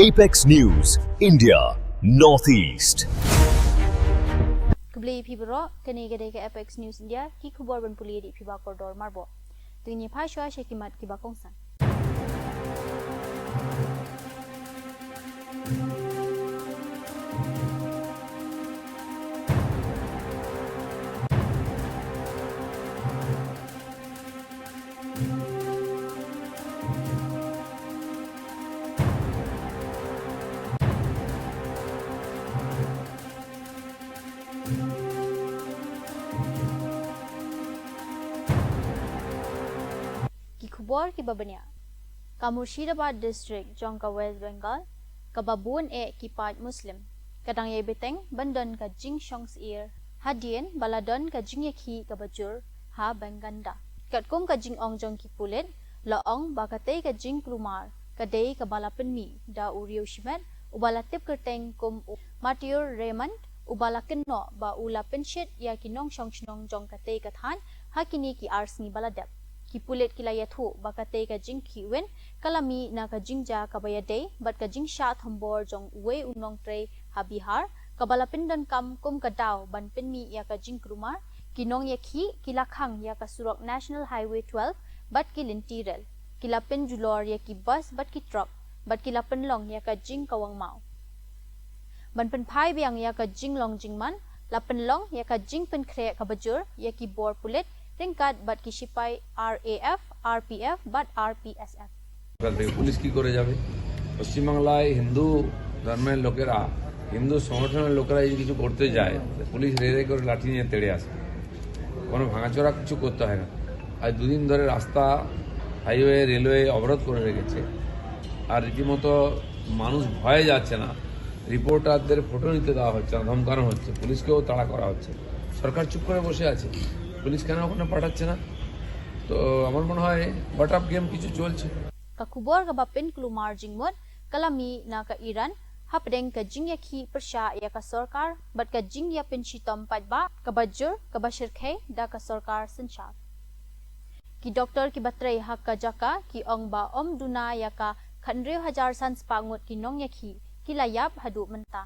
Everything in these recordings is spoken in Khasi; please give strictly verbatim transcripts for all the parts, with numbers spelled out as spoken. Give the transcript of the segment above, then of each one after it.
Apex News, India, Northeast. Khublei phi baroh, kane ka dei ka Apex News India, ki khubor ban pule da phi ba kordor marbok. Te ngin phai shuwa sha ki mat ki ba kongsan. Ki khubor ki ba bniah. Ka Murshidabad District jong ka West Bengal, ka ba bun eh ki paid Muslim, ka dang ïai bteng ban don ka jingshong syier hadien ba la don ka jingïakhih ka ba jur ha Benganda. Katkum ka jingong jong ki pulit, la ong ba katei ka jingkulmar ka dei ka ba la pynmih da u riewshimet u ba la tip kyrteng kum u Matiur Rahman, u ba la kynnoh ba u la pynshit ïa ki nongshong shnong jong katei ka thaiñ ha kine ki ar sngi ba la dep. Ki pulit ki la ïathuh ba katei ka jingkhih win ka la mih na ka jingjia ka ba ïadei bad ka jingshah thombor jong uwei u nongtrei ha Bihar, ka ba la pyndonkam kum ka daw ban pynmih ïa ka jingkulmar. Ki nongïakhih ki la khang ïa ka surok National Highway twelve bad ki lynti rel. Ki la pynjulor ïa ki bus bad ki truck bad ki la pynlong ïa ka jingkawang maw. Ban pynphai biang ïa ka jinglong jingman, la pynlong ïa ka jingpynkhreh ka ba jur ïa ki bor pulit ryngkat bad ki shipai R A F, R P F bad R P S F. সরকার থেকে পুলিশ কি করে যাবে? পশ্চিমবাংলায় হিন্দু ধর্মের লোকেরা, হিন্দু সংগঠনের লোকেরা যদি কিছু করতে যায়, পুলিশ রে রে করে লাঠি নিয়ে তেড়ে আসে। কোনো ভাঙাচোরা কিছু করতে হয় না। আজ দুদিন ধরে রাস্তা, হাইওয়ে, রেলওয়ে অবরোধ করে রেখেছে। আর রীতিমতো মানুষ ভয়ে যাচ্ছে না, রিপোর্টারদের ফটো নিতে দেওয়া হচ্ছে না, ধমকানো হচ্ছে, পুলিশকেও তাড়া করা হচ্ছে। সরকার চুপ করে বসে আছে, পুলিশ কেন ওখানে পাঠাচ্ছে না? তো আমার মনে হয় বাট আপ গেম কিছু চলছে। Ka khubor ka ba pynkulmar jingmut ka la mih na ka Iran hapdeng ka jingïakhih pyrshah ïa ka sorkar bad ka jingïapynshitom paidbah ka ba jur ka ba shyrkhei da ka sorkar synshar. Ki doktor ki ba trei ha ka jaka ki ong ba ym duna ïa ka khathynriew hajar san spah ngut ki nongïakhih ki la ïap haduh mynta.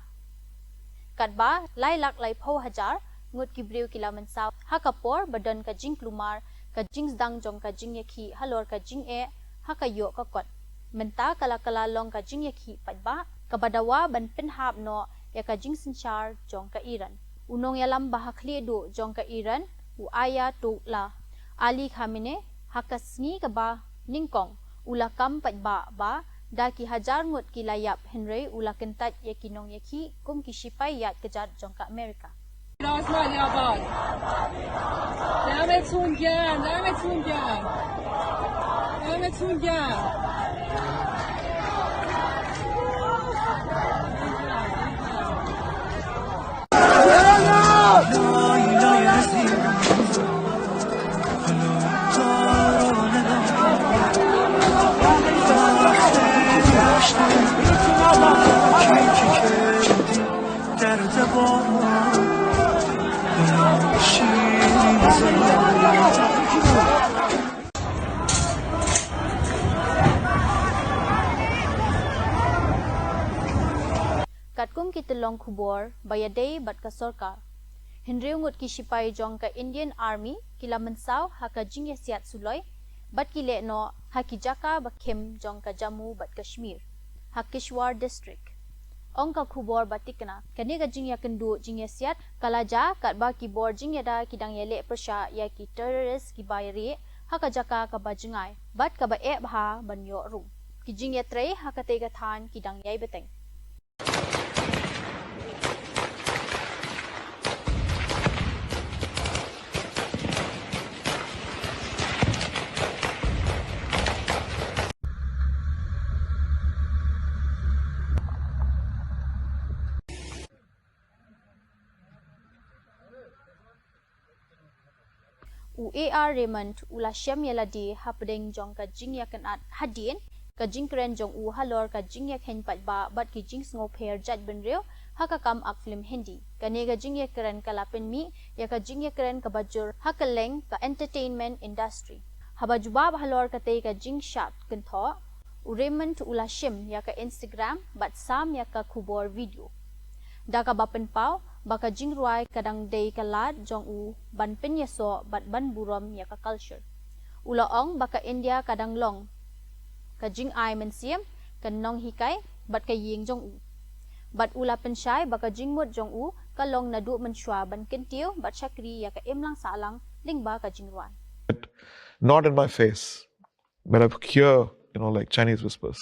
Katba lai lak laiphew hajar ngut ki briew ki la mynsaw ha ka por ba don ka jingkulmar, ka jingsdang jong ka jingïakhih halor ka jingeh ha ka ïoh ka kot. Mynta ka la kylla long ka jingïakhih paidbah ka ba dawa ban pynhap noh ïa ka jingsynshar jong ka Iran. U nongïalam ba ha khlieh duh jong ka Iran, u Ayatollah Ali Khamenei, ha ka sngi ka ba nyngkong u la kam paidbah ba da ki hajar ngut ki la ïap, hynrei u la kyntait ïa ki nongïakhih kum ki shipai ïaid kjat jong ka Amerika. دمتون گرم، دمتون گرم، دمتون گرم. Katkum ki tyllong khubor ba ïadei bad ka sorkar, hynriew ngut ki shipai jong ka Indian Army ki la mynsaw ha ka jingïasiat suloi bad ki leh noh ha ki jaka ba khim jong ka Jammu bad Kashmir, ha Kishtwar District. Ong ka khubor ba tikna, kane ka jingïakynduh jingïasiat ka la jia katba ki bor jingïada ki dang ïaleh pyrshah ïa ki terrorist ki ba ïarieh ha ka jaka ka ba jngai bad ka ba eh bha ban ïoh rung. Ki jingïatrei ha katei ka thaiñ ki dang ïai bteng. U A R Raymond u la shem ïa lade hapdeng jong ka jingïakynad hadien ka jingkren jong u halor ka jingïakheiñ paidbah bad ki jingsngewpher jaitbynriew ha ka kam ak film Hindi. Kane ka jingïakren ka la pynmih ïa ka jingïakren ka ba jur ha kylleng ka entertainment industry. Haba jubab halor katei ka jingshad kynthoh, U Raymond u la shim ïa ka Instagram bad sam ïa ka khubor video. Da kaba pynpaw ba ka jingrwai ka dang dei ka lad jong u ban pynïasoh bad ban burom ïa ka culture. U la ong ba ka India ka dang long ka jingai mynsiem, ka nonghikai bad ka ïing jong u. Bad u la pynshai ba ka jingmut jong u ka long naduh mynshuwa ban kyntiew bad shakri ïa ka imlang sahlang lyngba ka jingrwai. Not in my face, but I hear, you know, like Chinese whispers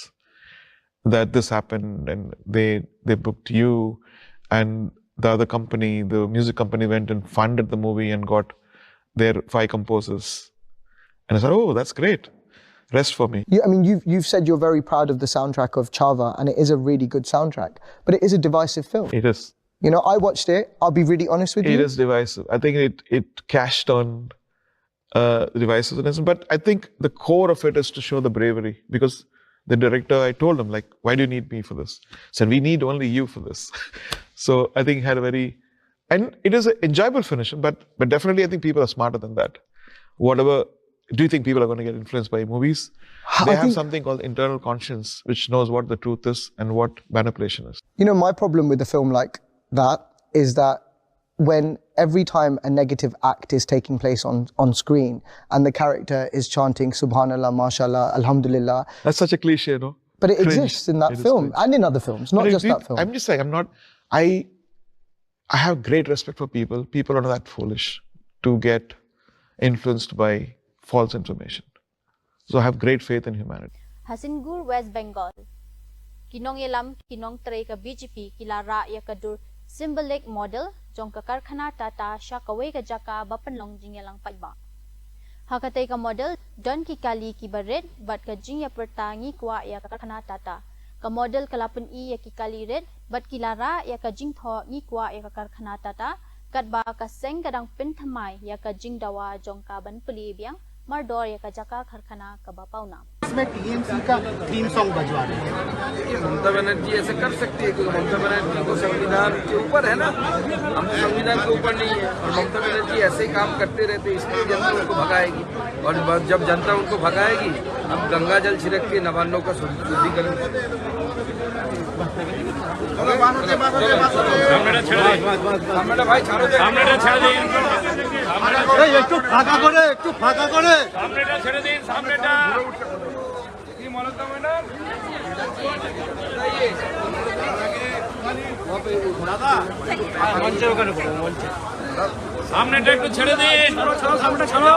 that this happened and they they booked you and the other company, the music company went and funded the movie and got their five composers. And I said, oh, that's great. Rest for me. You, I mean, you've you've said you're very proud of the soundtrack of Chhaava, and it is a really good soundtrack. But it is a divisive film. It is. You know, I watched it. I'll be really honest with It you. is divisive. I think it it cashed on uh, divisiveness, but I think the core of it is to show the bravery, because the director, I told him, like, why do you need me for this? He said, we need only you for this. So I think it had a very, and it is an enjoyable finish, but but definitely I think people are smarter than that. Whatever, do you think people are going to get influenced by movies? They I have think- something called internal conscience, which knows what the truth is and what manipulation is. You know, my problem with a film like that is that when every time a negative act is taking place on, on screen and the character is chanting Subhanallah, MashaAllah, Alhamdulillah, That's such a cliche, no? but it Cringe. exists in that It is film cringe. and in other films, not But just it- that film. I'm just saying, I'm not. I I have great respect for people. People are not that foolish to get influenced by false information. So I have great faith in humanity. Ha Sengkur, West Bengal, ki nongïalam, ki nongtrei ka B J P ki la rah ïa ka dur symbolic model jong ka karkhana Tata sha kawei ka jaka ba pynlong jingïalang paidbah. Ha katei ka model don ki kali kiba rit bad ka jingïapyrta ngi kwah ïa ka karkhana Tata. Ka model ka la pyni ïa ki kali rit bad ki la rah ïa ka jingthoh ngi kwah ïa ka karkhana Tata, katba ka seng ka dang pynthymmai ïa ka jingdawa jong ka ban plie biang mardor ïa ka jaka karkhana kaba pawnam. इसमें टीएमसी का theme song बजवा रहे हैं। ये ममता बनर्जी ऐसा कर सकती है, क्योंकि ममता बनर्जी को संविधान के ऊपर है ना, हम तो संविधान के ऊपर नहीं है। और ममता बनर्जी ऐसे ही काम करते रहते, इसलिए जनता उनको भगाएगी। और ब- जब जनता उनको भगाएगी, हम गंगा जल छिड़क के नवान्नों का शुद्ध- शुद्धिकरण करेंगे। সামনেটা ছেড়ে দিন। সামনেটা ছেড়ে দিন। এই, একটু ফাঁকা করে, একটু ফাঁকা করে। সামনেটা ছেড়ে দিন, সামনেটা। কি মমতা ম্যাডাম? সামনেটা একটু ছেড়ে দিন। ছাড়ো, ছাড়ো, সামনেটা ছাড়ো।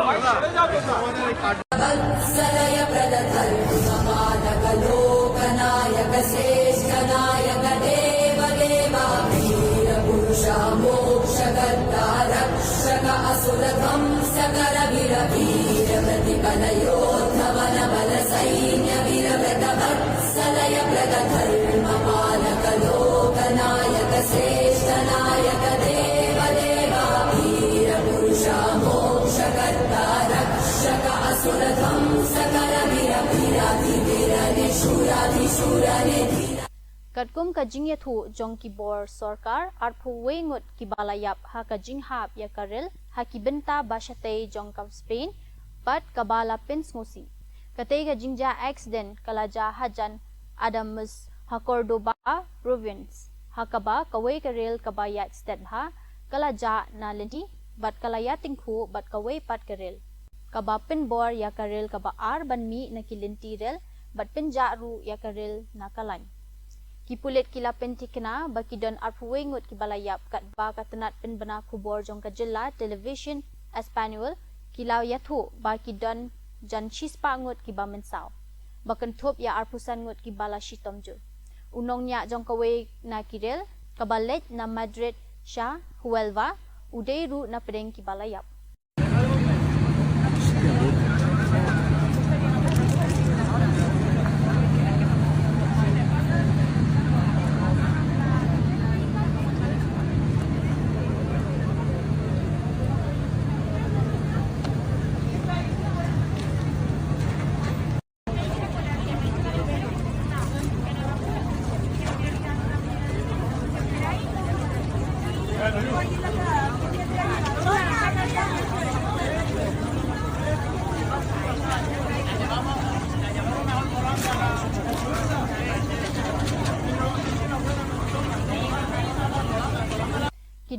Katkum ka jingïathuh jong ki bor sorkar, arphew wei ngut kiba la ïap ha ka jinghap ïa ka rel ha ki bynta ba shatei jong ka Spain, bad kaba la pynsngewsih. Katei ka jingjia accident ka la jia hajan Adames ha Cordoba Province, ha kaba kawei ka rel kaba ïaid stet bha ka la jah na lynti bad ka la ïatyngkhuh bad kawei pat ka rel, kaba pynbor ïa ka rel kaba ar ban mih na ki lynti rel bad pynjah ruh ïa ka rel na ka lain. Ki pulit ki la pynthikna ba ki don arphew wei ngut kiba la ïap, katba ka tnat pynbna khubor jong ka jylla Television Español ki la ïathuh ba ki don jan shispah ngut kiba mynsaw, ba kynthup ïa arphew san ngut kiba la shitom jur. U nongñiah jong kawei na ki rel kaba leit na Madrid sha Huelva u dei ruh na pdeng kiba la ïap.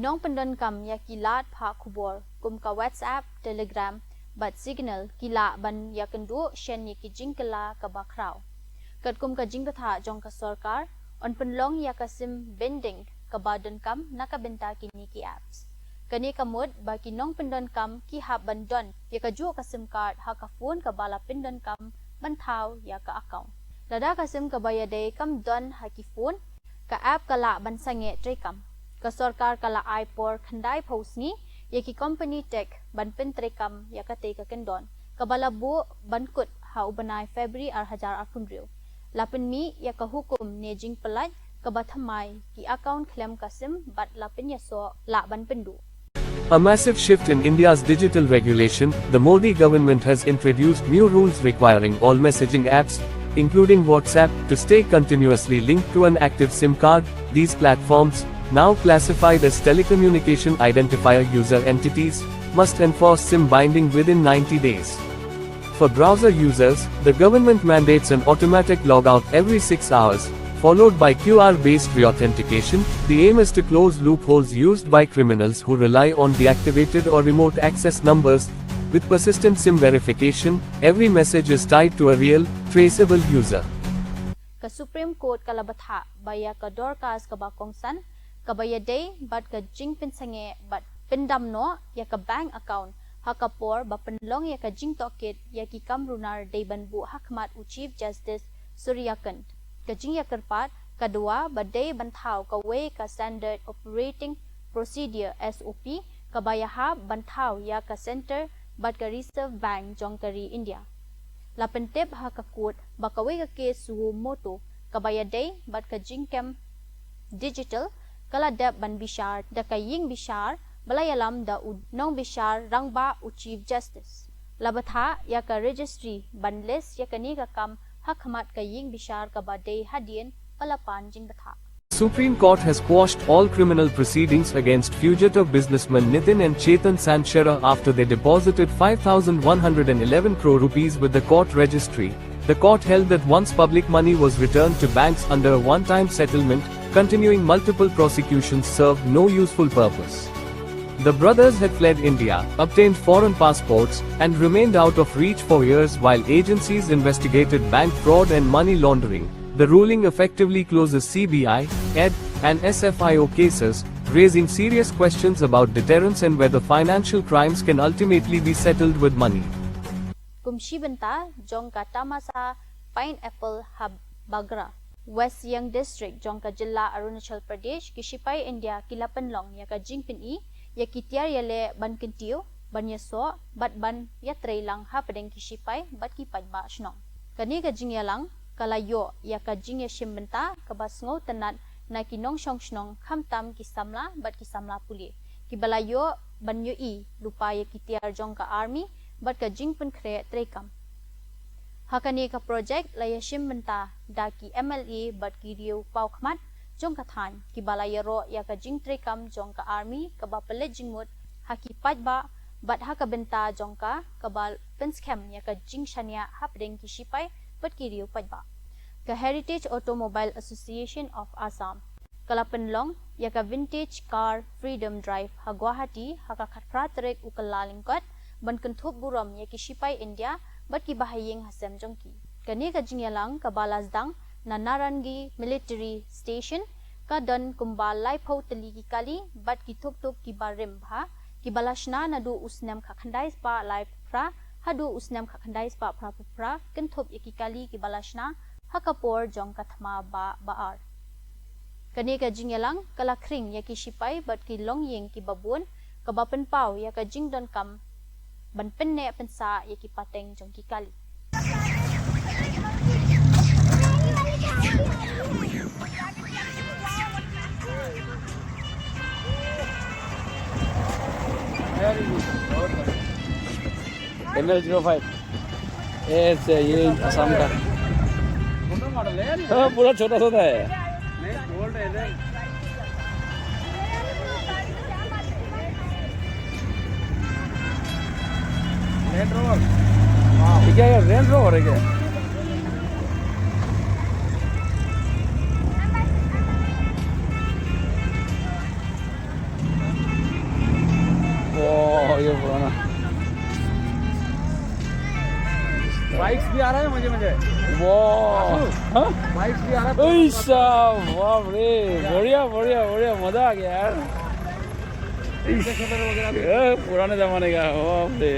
Nongpyndonkam ïa ki lad phah khubor kum ka WhatsApp, Telegram bad Signal ki lah ban ïakynduh shen ïa ki jingkylla kaba khraw. Katkum ka jingbthah jong ka sorkar, yn pynlong ïa ka sim binding kaba donkam na ka bynta kine ki apps. Kane ka mut ba ki nongpyndonkam ki hap ban don ïa kajuh ka sim card ha ka phone kaba la pyndonkam ban thaw ïa ka account. Lada ka sim kaba ïadei kam don ha ki phone, ka app ka lah ban sangeh treikam. Ka sorkar ka la ai por khyndai phew sngi ïa ki company tech ban pyntreikam ïa katei ka kyndon, kaba la buh ban kut ha u bnai February ar hajar arphew hynriew. La pynmih ïa ka hukum ne jingpyllait kaba thymmai ki account khlem ka sim bad la pynïasoh lah ban pynduh. A massive shift in India's digital regulation, the Modi government has introduced new rules requiring all messaging apps, including WhatsApp, to stay continuously linked to an active sim card. These platforms, now classified as telecommunication identifier user entities, must enforce sim binding within ninety days. For browser users, the government mandates an automatic logout every six hours, followed by Q R-based reauthentication. The aim is to close loopholes used by criminals who rely on deactivated or remote access numbers, with persistent sim verification. Every message is tied to a real, traceable user. Ka Supreme Court ka la bthah ba ïa ka dorkhas kaba kongsan, kaba ïadei bad ka jingpynsangeh bad pyndam noh ïa ka bank account ha ka por ba pynlong ïa ka jingtohkit ïa ki kam runar dei ban buh ha khmat u Chief Justice Surya Kant. Ka jingïakyrpad ka dawa ba dei ban thaw kawei ka Standard Operating Procedure, S O P, kaba ïahap ban thaw ïa ka Centre bad ka Reserve Bank jong ka ri India. La pyntip ha ka court ba kawei ka kes suo motu kaba ïadei bad ka jingkem digital ka la dep ban bishar da ka ïing bishar ba la ïalam da u nongbishar rangbah u Chief Justice. La bthah ïa ka registry ban list ïa kane ka kam ha khmat ka ïing bishar kaba dei hadien ba la pan jingbthah. Supreme Court has quashed all criminal proceedings against fugitive businessmen Nitin and Chetan Sanchera after they deposited five thousand one hundred and eleven crore rupees with the court registry. The court held that once public money was returned to banks under a one-time settlement, continuing multiple prosecutions served no useful purpose. The brothers had fled India, obtained foreign passports, and remained out of reach for years while agencies investigated bank fraud and money laundering. The ruling effectively closes C B I, E D, and S F I O cases, raising serious questions about deterrence and whether financial crimes can ultimately be settled with money. Kum shi bynta jong ka tamasa pineapple ha Bagra, West Siang District jong ka jylla Arunachal Pradesh, ki shipai India ki la pynlong ïa ka jingpyni ïa ki tiar ïaleh ban kyntiew, ban ïasoh bad ban ïatreilang hapdeng ki shipai bad ki paidbah shnong. Kane ka jingïalang ka la ïoh ïa ka jingïashim bynta kaba sngewtynnat na ki nongshong shnong, khamtam ki samla bad ki samla pule, kiba la ïoh ban ïohi lypa ïa ki tiar jong ka army bad ka jingpynkhreh treikam. Ha kane ka projek la ïashim bynta da ki M L A bad ki riew paw khmat jong ka thaiñ, kiba la ïaroh ïa ka jingtreikam jong ka army kaba pynleit jingmut ha ki paidbah bad ha ka bynta jong ka kaba pynskhem ïa ka jingshaniah hapdeng ki shipai bad ki riew paidbah. Ka Heritage Automobile Association of Assam ka la pynlong ïa ka Vintage Car Freedom Drive ha Guwahati ha ka khatphra tarik u Kyllalyngkot, ban kynthup burom ïa ki shipai India bad ki bahaïing hasem jong ki. Kane ka jingïalang kaba la sdang na Narangi Military Station ka don kumba laiphew tylli ki kali bad ki tuk tuk kiba rim bha, kiba la shna naduh u snem khatkhyndai spah laiphew phra haduh u snem khatkhyndai spah phraphew phra, kynthup ïa ki kali kiba la shna ha ka por jong ka thma ba, ba ar. Kane ka jingïalang ka la khring ïa ki shipai bad ki longïing kiba bun, kaba pynpaw ïa ka jingdonkam ban pynneh pynsah ïa ki pateng jong ki kali. Very good. बहुत बढ़िया। M L zero five. ऐसे ये असम का। छोटा मॉडल है यार ये। हाँ, पूरा छोटा सा है। नहीं, ओल्ड है, नहीं। Land rover. ये क्या, ये रेंज रोवर है क्या? Wow. हाँ? ऐसा, बाप रे, बढ़िया, बढ़िया, बढ़िया, मजा आ गया यार। ये पुराने जमाने का, बाप रे।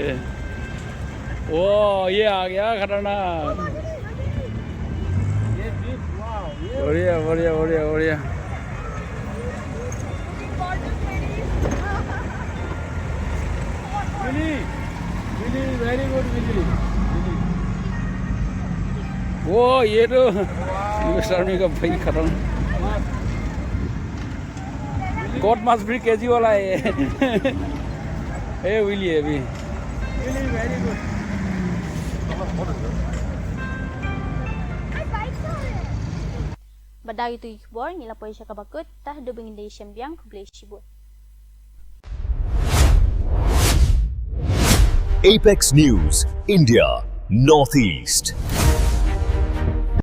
वो ये आ गया खतरनाक। बढ़िया, बढ़िया, बढ़िया, बढ़िया। Really, really, very good, really, really. वो ये तो यूएस आर्मी का भाई खत्म। गॉड मस्ट बी केजी वाला है। ए विली है अभी। Really, very good. Ba da ïa tu i khubor ngi la poi sha kaba kut, tah du ba ngin da ïa shem biang, khublei shibun. Apex News, India, Northeast.